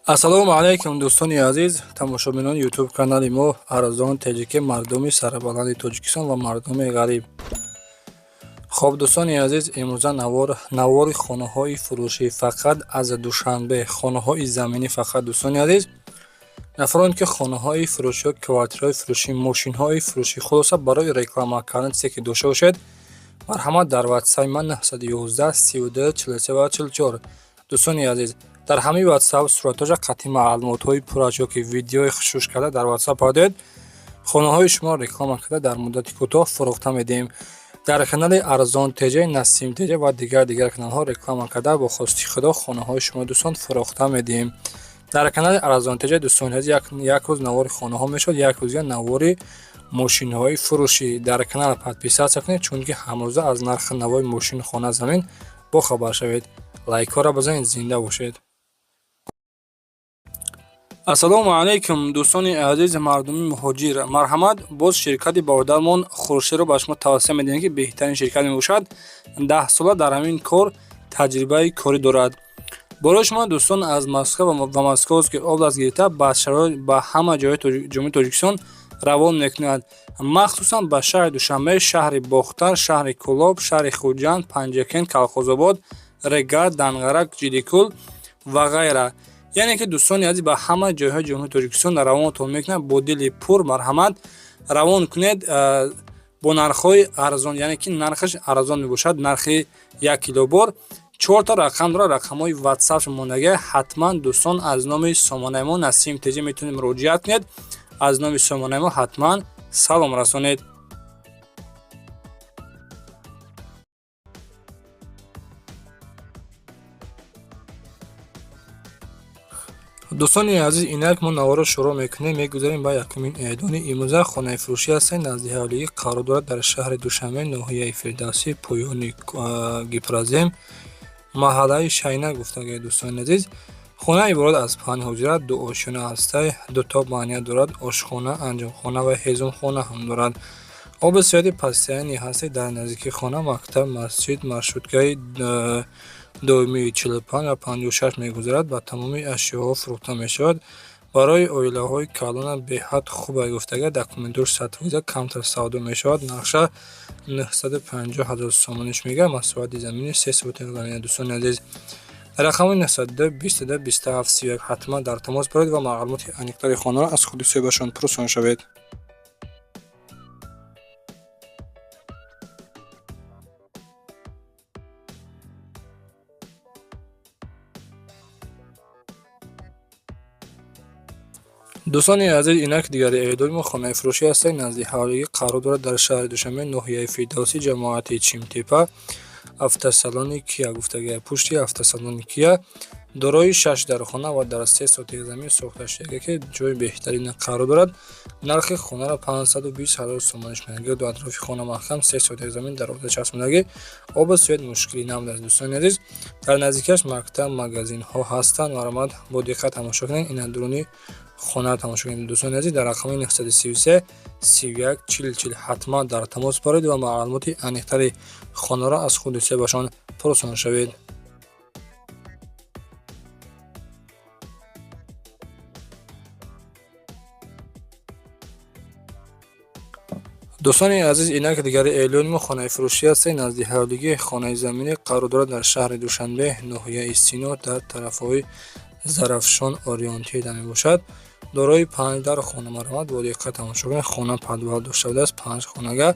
Ассалому алайкум, дӯстони азиз, тамошобинони ютуб канали мо Арзон Теҷике, мардуми сарбаланди Тоҷикистон ва мардуми ғариб. Хоб, дӯстони азиз, имрӯза навори хонаҳои фурӯшӣ фақат аз Душанбе, хонаҳои заминӣ фақат. Дӯстони азиз, нафароне ки хонаҳои фурӯшӣ, квартираҳои фурӯшӣ, мошинҳои фурӯшӣ, хулоса, барои реклама кардан чизе ки дошта бошед, марҳамат, дар ватсапи ман 911 32 43 ва 44. Дӯстони азиз, дар ҳамаи ватсап суратҳоша қатъи маълумотҳои пурра ё ки видеои хушрӯш карда дар ватсап падоед, хонаҳои шуморо реклама карда, дар муддати кӯтоҳ фурӯхта медиҳем. Дар канали Арзон ТЖ, Насим ТЖ ва дигар каналҳо реклама карда, бо хости Худо хонаҳои шумо, дӯстон, фурӯхта медиҳем. Дар канали Арзон ТЖ, дӯстони азиз, як рӯз навори хонаҳо мешавад, як рӯз навори мошинҳои фурӯшӣ. Дар канал подписаться кунед, чунки ҳамрӯза аз нархи навои мошин, хона, замин бохабар шавед. Лайкҳоро бизанед, зинда бошед. Ассалому алайкум, дӯстони азиз, мардуми муҳоҷир. Марҳамат, боз ширкати бародармон Хуршедро ба шумо тавсия медиҳем, ки беҳтарин ширкат мебошад, 10 сола дар ҳамин кор таҷрибаи корӣ дорад. Барои шумо, дӯстон, аз Москва ва Московский область гирифта ба ҳама ҷойҳои Ҷумҳурии Тоҷикистон равон мекунад, махсусан ба шаҳри Душанбе, шаҳри Бохтар, шаҳри Кӯлоб, шаҳри Хуҷанд, Панҷакент, Калхозобод, Регар, Данғара, Ҷидикул ва ғайра. Яъне ки, дӯстони азиз, ба ҳама ҷойҳои Ҷумҳурии Тоҷикистон равонатон мекунад. Бо дили пур марҳамат, равон кунед бо нархҳои арзон, яъне ки нархаш арзон мебошад. Нархи 1 кило бор чорта рақам дорад, рақамҳои ватсап мондагӣ. Ҳатман, дӯстон, аз номи сомонаи мо Насим ТЖ метавонед муроҷиат кунед, аз номи сомонаи мо ҳатман салом расонед. Дӯстони азиз, инак мо наворро шурӯъ мекунем, мегузарем ба якумин эъдони имрӯза. Хонаи фурӯшӣ ҳастем, назди ҳавлигӣ қарор дорад, дар шаҳри Душанбе, ноҳияи Фирдавсӣ, поёни Гипрозем, маҳаллаи Шайна гуфтагӣ. Дӯстони азиз, хона иборат аз панҷ ҳуҷра, ду ошёна ҳастай, дуто баня дорад, ошхона, анҷомхона ва ҳезумхона ҳам дорад. Оби свет и постоянный ҳастай. Дар наздикии хона мактаб, масҷид, маршруткаи доимии 45 ва 56 мегузарад, ба тамоми ашёҳо фурӯхта мешавад. Барои оилаҳои калона беҳад хуб гуфтага, документош 100%, камтар савдо мешавад. Нархша 950 ҳазор сомониш мега, масоҳати замини 3 сотих замина. Дӯстони азиз, рақами 902 22 27 31 ҳатман дар тамос баред ва маълумоти аниқтари хонаро аз худи соҳибашон пурсон шавед. Дӯстони азиз, инак дигари эъдони мо хонаи фурӯшӣ ҳастем, назди ҳавлигӣ қарор дорад, дар шаҳри Душанбе, ноҳияи Фирдавсӣ, ҷамоати Чимтепа, автосалони Кия гуфтагия. Пушти автосалони Кия дорои шаш дархона ва дар 3 сотих замин сохта шудага, ки ҷои беҳтарина қарор дорад. Нархи хонаро 520 ҳазор сомониш меяд. Гирду атрофи хона маҳкам, 3 сотих замин, дарвоза часпондагӣ, оби свет мушкилӣ набудааст. Дӯстони азиз, дар наздикиаш мактаб, магазинҳо ҳастанд. Марҳамат, бо диққат тамошо кунед, ина дуруни хонаро тамошо кунед. Дӯстони азиз, дар рақами 933 31 40 40 ҳатман дар тамос баред ва маълумоти аниқтари хонаро аз худи соҳибашон пурсон шавед. Дӯстони азиз, инак дигари эълони мо хонаи фурӯшӣ ҳастем, назди ҳавлигӣ, хонаи заминӣ қарор дорад, дар шаҳри Душанбе, ноҳияи Сино, дар тарафҳои Зарафшон ориентида мебошад, дорои панҷ дар хона. Марҳамат, бо диққат тамошо кунед. Хона подвал дошта будааст, панҷ хонага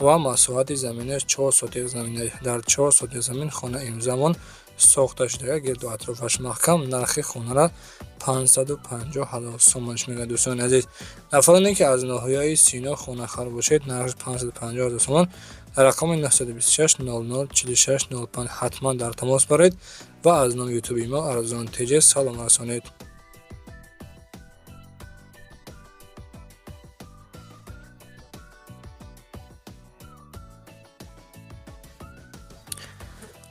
ва масоҳати заминаш 4 сотих замин. Дар 4 сотих замин хона имзамон сохта шудага, гирду атрофаш маҳкам. Нархи хонара 550 ҳазор сомониш мегӯяд. Дӯстони азиз, нафароне ки аз ноҳияи Сино хонахар бошед, нархаш 550 ҳазор сомон. Дар рақами 926 00 46 05 ҳатман дар тамос баред ва аз номи ютуби мо Арзон ТЖ салом расонед.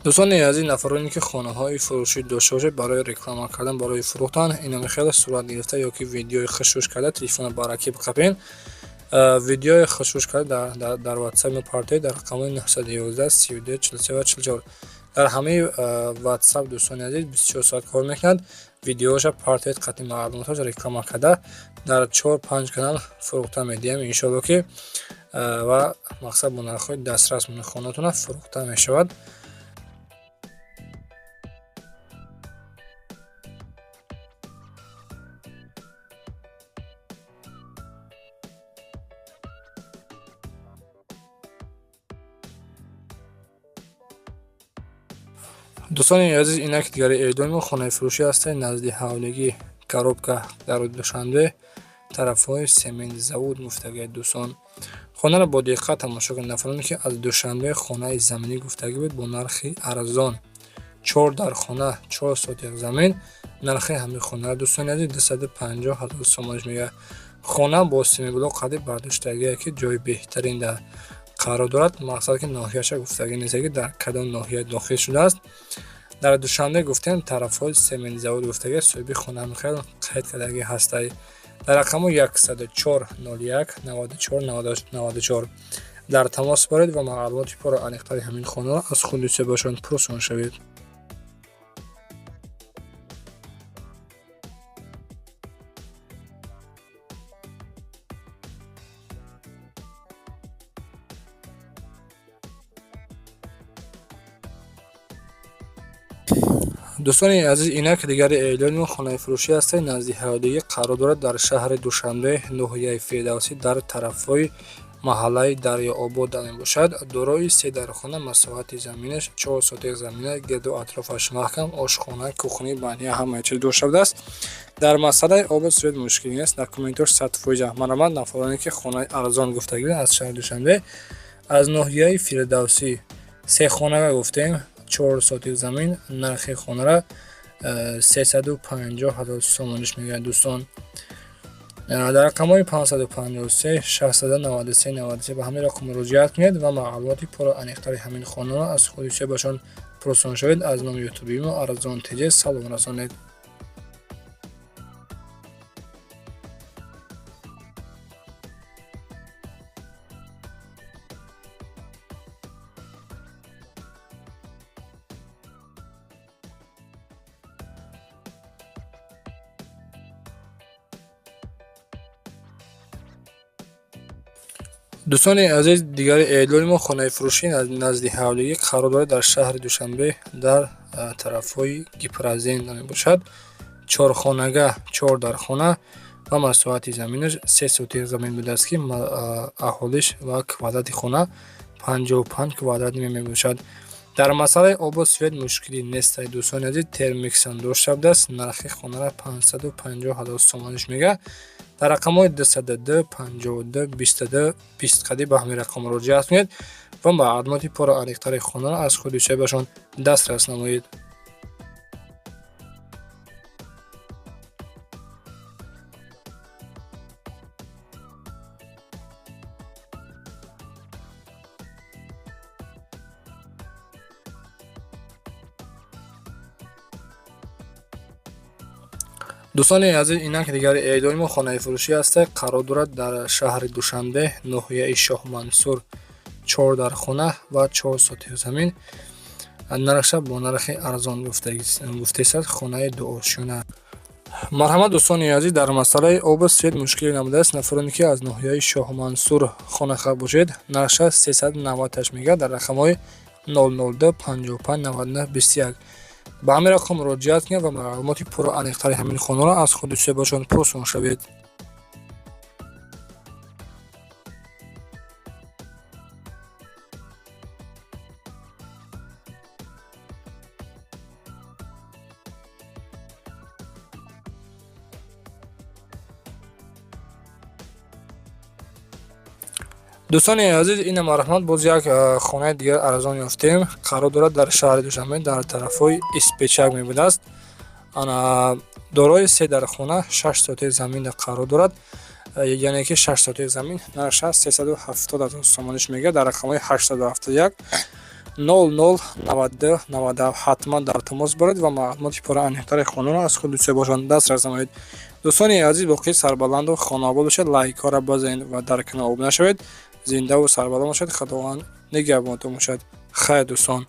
Дӯстони азиз, нафароне ки хонаҳои фурӯшӣ дошта бошед, барои реклама кардан, барои фурӯхтан, инами хеле сурат гирифта ё ки видеои хушрӯш карда, телефона баракӣ биқапен, видеои хушрӯш карда дар ватсап мепартоед дар рақамҳои 911 32 43 ва 44. Дар ҳамаи ватсап, дӯстони азиз, 24 соат кор мекунад. Видеоша партоед, қатъи маълумоташ реклама карда дар 4-5 канал фурӯхта медиҳем, иншоалло ки ва мақсад бо нархҳои дастрас хонатона фурӯхта мешавад. Дӯстони азиз, инак дигари эълони мо хонаи фурӯшӣ ҳастед назди ҳавлигӣ Коробка дар Душанбе, тарафҳои сементзавод гуфтагӣ. Дӯстон, хонаро бо диққат тамошо кунед. Нафароне ки аз Душанбе хонаи заминӣ гуфтагӣ буд бо нархи арзон, 4 дар хона, 4 сотиқ замин, нархи ҳамин хонаро, дӯстони азиз, 250 ҳазор сомониш мегӯяд. Хона бо семиблок қади бардоштагие ки ҷои беҳтарин дар қарор дорад. Мақсад ки ноҳияша гуфтагӣ нест, ки дар кадом ноҳия дохил шудааст. Дар Душанбе гуфтем, тарафҳои сементзавод гуфтагӣ. Соҳиби хона михел қайд кардагӣ ҳастай. Дар рақаму 104 01 94 94 дар тамос баред ва маълумоти пурра аниқтари ҳамин хонаро аз худи соҳибашон пурсон шавед. Дӯстони азиз, инак дигари эълони мо хонаи фурӯшӣ ҳастед назди ҳавлигӣ қарор дорад дар шаҳри Душанбе, ноҳияи Фирдавсӣ, дар тарафҳои маҳаллаи Дарёобод мебошад. Дорои се дархона, масоҳати заминаш 4 сотиқ замина, гирду атрофаш маҳкам, ошхона, кухни, баня, ҳамаи чиз дошта будааст. Дар масъалаи обу свет мушкилӣ нест, документош 100%. Марҳамат, нафароне ки хонаи арзон гуфтагӣ аз шаҳри Душанбе, аз ноҳияи Фирдавсӣ, се хонага гуфтем, 4 сотиқ замин, нархи хонара 350 ҳазор сомониш мегӯяд. Дӯстон, дар рақамҳои 553 693 93 ба ҳамин рақам муроҷиат кунед ва маълумоти пурра аниқтари ҳамин хонаро аз худи соҳибашон пурсон шавед. Аз номи ютуби мо Арзон ТЖ салом расонед. Дӯстони азиз, дигари эълони мо хонаи фурӯшӣ назди ҳавлигӣ қарор дорад дар шаҳри Душанбе, дар тарафҳои Гипрозен мебошад. Чорхонага, 4 дархона ва масоҳати заминаш 3 сотиқ замин будааст, ки аҳолиш ва квадрати хона 55 квадрат мебошад. Дар масъалаи обу свет мушкилӣ нест. Дӯстони азиз, термиксам дошта будааст. Нархи хонара 550 ҳазор сомониш мегӯяд. Дар рақамҳои 202 52 22 20 қадӣ ба ҳамин рақам муроҷиат кунед ва маълумоти пурра аниқтари хонаро аз худи соҳибашон дастрас намоед. Дӯстони азиз, инак дигари эълони мо хонаи фурӯшӣ ҳастед, қарор дорад дар шаҳри Душанбе, ноҳияи Шоҳмансур, 4 дархона ва 4 сотиқ замин, нархша бо нархи арзон гуфтесад, хонаи дуошёна. Марҳамат, дӯстони азиз, дар масъалаи обу свет мушкиле набудааст. Нафароне ки аз ноҳияи Шоҳмансур хонахар бошед, нархша 390 мегӯяд. Дар рақамҳои 002 55 99 21 ба ҳамин рақам муроҷиат кунед ва маълумоти пурра аниқтари ҳамин хонаро аз худи соҳибашон пурсон шавед. Дӯстони азиз, ина марҳамат, боз як хонаи дигар арзон ёфтем, қарор дорад дар шаҳри Душанбе, дар тарафҳои Испечак мебудааст. Ана дорои се дархона, 6 сотиқ замин қарор дорад, яъне ки 6 сотиқ замин, нархаш 370 ҳазор сомониш мегӯяд. Дар рақамҳои 871 00 92 97 ҳатман дар тамос баред ва маълумоти пурра аниқтари хонаро аз худи соҳибашон дастрас намоед. Дӯстони азиз, боқӣ сарбаланду хонаобод бошед, лайкҳоро базанед ва дар канал обуна шавед. Зиндаву сарбаланд бошед, Худованд нигаҳбонатон бошад. Хайр, дӯстон.